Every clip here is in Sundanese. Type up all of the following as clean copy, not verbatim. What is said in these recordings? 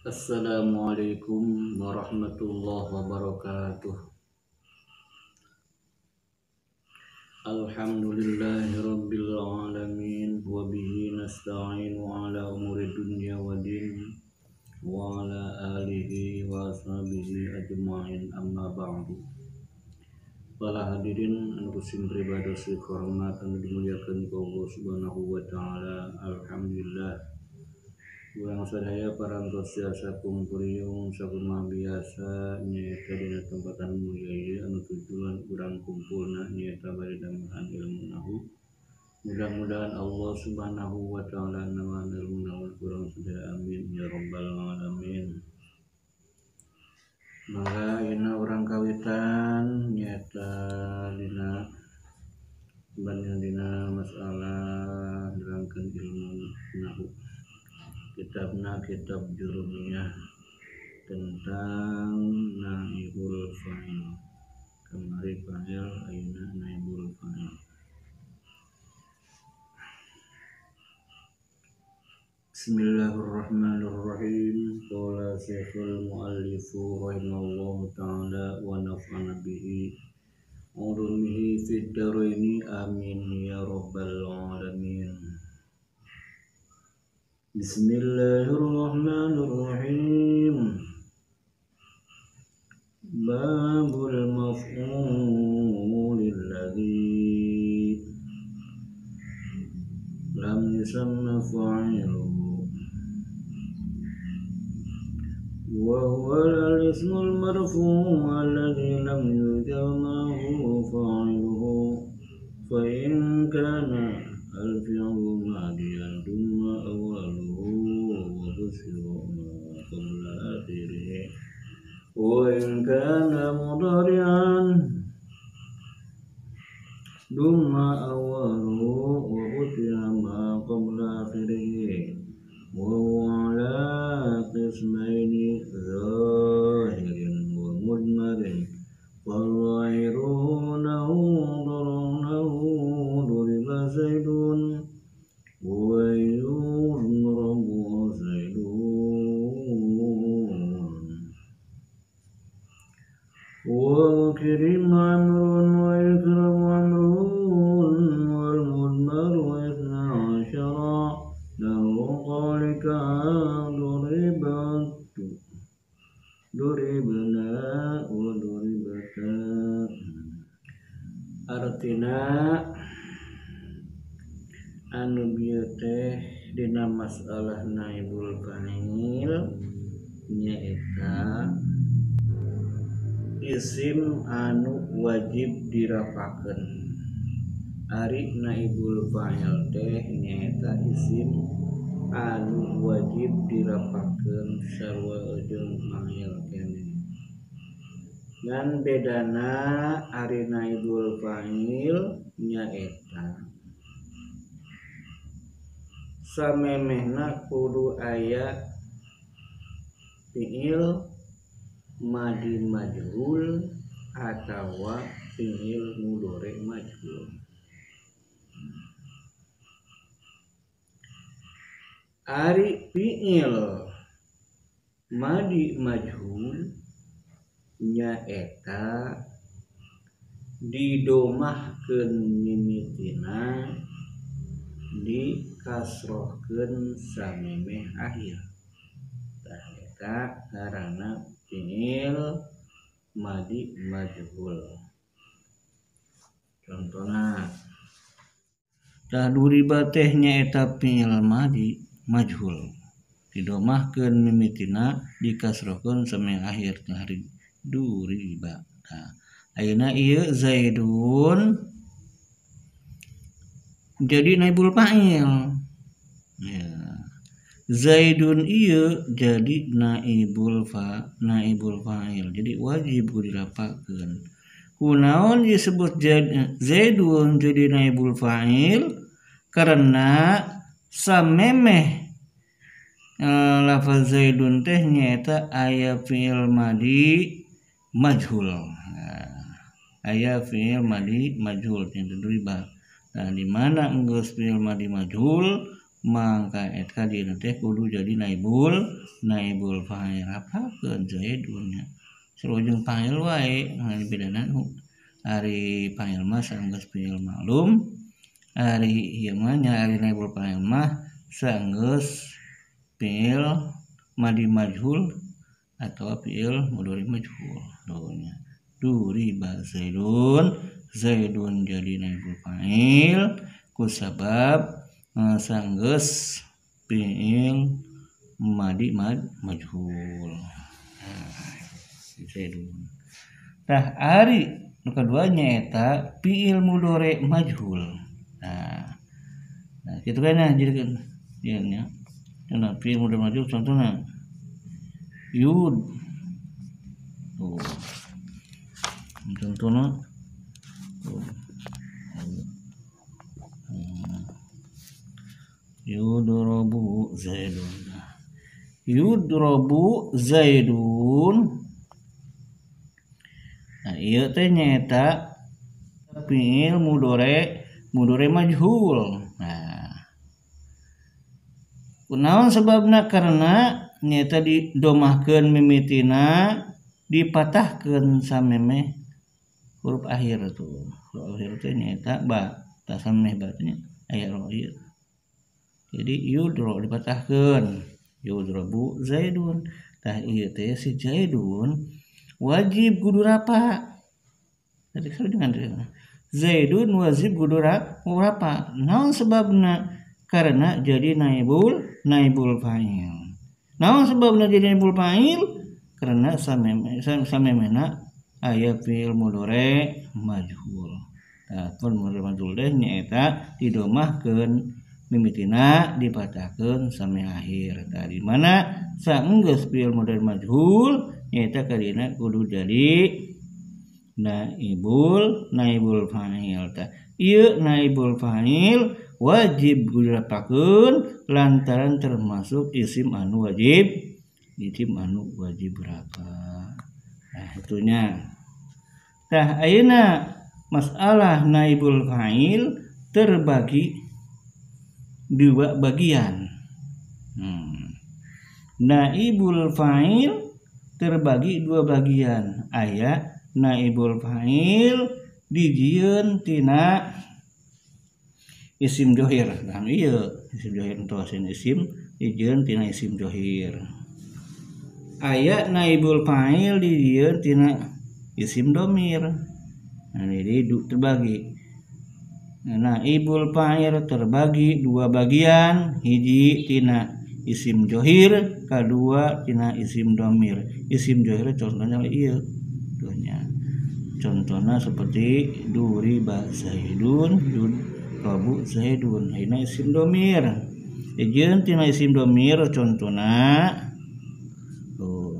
Assalamualaikum warahmatullahi wabarakatuh. Alhamdulillahirabbil alamin wa bihi nasta'inu ala umuri dunya waddin wa ala alihi wa ashabihi ajma'in, amma ba'du. Para hadirin anu kusim pribados dihormat anu dimuliakeun ku Allah Subhanahu wa taala. Alhamdulillah. Urang sadaya parantos jasa kumpuriung sakumaha biasa nyaeta dina tempat anu mulia ieu anu tujuan urang kumpulna nyaeta bade tambahan ilmu nahu. Mudah-mudahan Allah Subhanahu wa taala nambahan ilmu nahu urang sadaya, amin ya rabbal alamin. Mangga ayeuna urang kawitan nyaeta dina banding dina masalah nerangkeun ilmu nahu. Kitabna kitab Jurumiyah tentang naibul fa'il. Kamari fa'il, ayeuna naibul fa'il. Bismillahirrahmanirrahim. Qala syekhul muallifu rahimallahu ta'ala wa nafa'ana bihi wa ulumihi fid dharaini, amin ya rabbal alamin. Bismillahirrahmanirrahim. Babul maf'ulil ladzi lam yusamma fa'iluhu wa huwa al-ismul marfu' alladzi lam yudhkar ma huwa fa'iluhu fa in kana al-fi'lu madiyan dumma awwaluhu wa kusira ma qabla akhirih wa in kana mudhari'an dumma awwaluhu wa qutiya ma qabla akhirih wa huwa ala qismaini zahirin wa mudmarin wal-zahiru lahu duriba zaidun wa yuzrabu zaidun wa ukrim amrun wa yukramu amrun wal mudmaru ithna asyara lahu qawlika duribatu duribna wa duribata. Artina anu bieu teh dina masalah naibul fa'il nyaeta isim anu wajib dirafakeun. Ari naibul fa'il teh nyaeta isim anu wajib dirafakeun sarua jeung fa'il keneh. Ngan bedana ari naibul fa'il nyaeta samemehna kudu aya fi'il madi majhul atawa fi'il mudhari majhul. Ari fi'il madi majhul nyaeta didomahkeun mimitina dikasrohkeun samemeh akhir. Tah eta ngaranna fi'il madi majhul. Contohna tah duriba teh nyaeta fi'il madi majhul didomahkeun mimitina dikasrohkeun samemeh akhir. Tah duriba. Tah ayeuna ieu Zaidun jadi naibul fa'il. Ya. Zaidun ieu jadi naibul fa'il. Jadi wajib dirapakeun. Kunaon disebut Zaidun jadi naibul fa'il? Karena samemeh lafaz Zaidun teh nyaeta aya fi'il madi majhul. Nah, aya fi'il madi majhul nya duriba. Nah, di mana enggeus fi'il madi majhul Mangka eta dina teh kudu jadi naibul fa'il rapakeun Zaidun nya. Sarua jeung fa'il wae ngan bedana ari fa'il mah saenggeus fi'il maklum, ari ieu mah nya ari naibul fa'il mah saenggeus fi'il madi majhul atau fi'il mudhari majhul. Nya duriba Zaidun, Zaidun jadi naibul fa'il kusabab sanggeus fi'il madi majhul. Zaidun. Tah ari nu kadua nyaeta fi'il mudhari majhul. Nah, kitu kan jadi ieu nya. Contoh fi'il mudhari majhul contohna yud. Tuh. Contohna tuh. Yudrobu Zaidun. Yudrobu Zaidun. Nah, ieu teh nyaeta fi'il mudhari majhul. Nah, kunaon sebabna? Karena nyaeta didomahkeun mimitina dipatahkeun samemeh huruf akhir tuh. Huruf akhir teh nyaeta ba, tah samemeh ba teh aya ro ieu. Jadi yudro dipatahkeun, yudrobu Zaidun. Tah ieu teh si Zaidun wajib kudu rapa. Tadi dengan Zaidun wajib kudu rapa. Naon sebabna? Karena jadi naibul fa'il. Naon sebabna jadi naibul fa'il? Karena samemehna aya fi'il mudhari majhul. Tah pun mudhari majhul teh nyaeta didomahkeun mimitina dipatahkeun sampai akhir. Dari mana saenggeus fi'il mudhari majhul nyaeta kadina kudu jadi naibul fa'il. Tah ieu naibul fa'il wajib kudu dirapakeun lantaran termasuk isim anu wajib rapa. Nah itunya. Tah ayeuna masalah naibul fa'il terbagi dua bagian. Naibul fa'il terbagi dua bagian. Aya naibul fa'il dijieun tina isim johir. Nah ieu isim johir entosin isim dijieun tina isim johir. Aya naibul fa'il dijieun tina isim domir. Nah jadi terbagi. Naibul fa'il terbagi dua bagian, hiji tina isim johir, kadua tina isim domir. Isim johir contohnya ieu duanya. Contohnya seperti duriba Zaidun, yudrobu Zaidun. Ayeuna isim domir. Dijieun tina isim domir contohna tuh.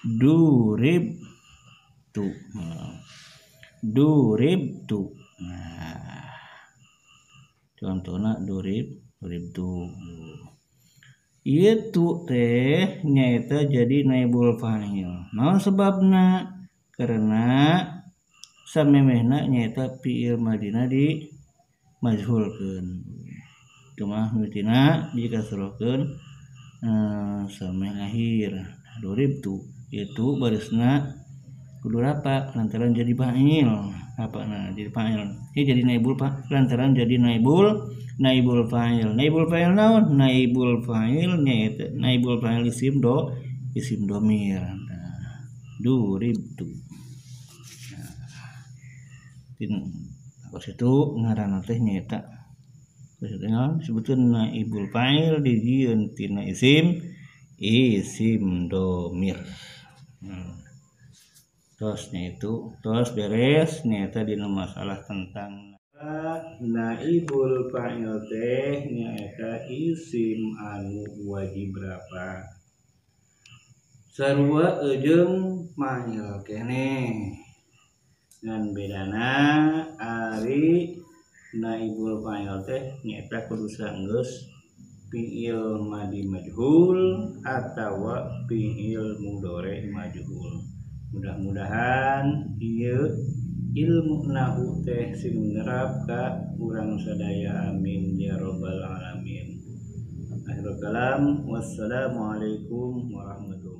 Durib tu, durib tu. Nah, contohna durib tu. Ieu tu teh nyaeta jadi naibul fa'il. Naon sebabna? Karena samemehna nyaeta fi'il madina di majhulkeun. Cuma mimitina dikasrohkeun sameh akhir. Durib tu itu barisna kudu rapa lantaran jadi fa'il. Apa nah jadi fa'il. Ini jadi naibul pak lantaran jadi naibul fa'il. Naibul fa'il naon? Naibul fa'il nyaeta naibul fa'il isim domir. Nah, durib tu. Nah, situ ngaranna teh nyaeta disebutkeun naibul fa'il dijieun tina isim domir. Terusnya itu terus beres nyaeta dina masalah tentang naibul fa'il teh nyaeta isim anu wajib berapa sarua jeung ma'il keneh ngan bedana ari naibul fa'il teh nyaeta kudu saenggeus fi'il madi majhul atawa fi'il mudhari majhul. ieu ilmu nahwu teh sing nerap ka urang sadaya, amin ya rabbal alamin. Akhirul kalam, wassalamualaikum warahmatullahi.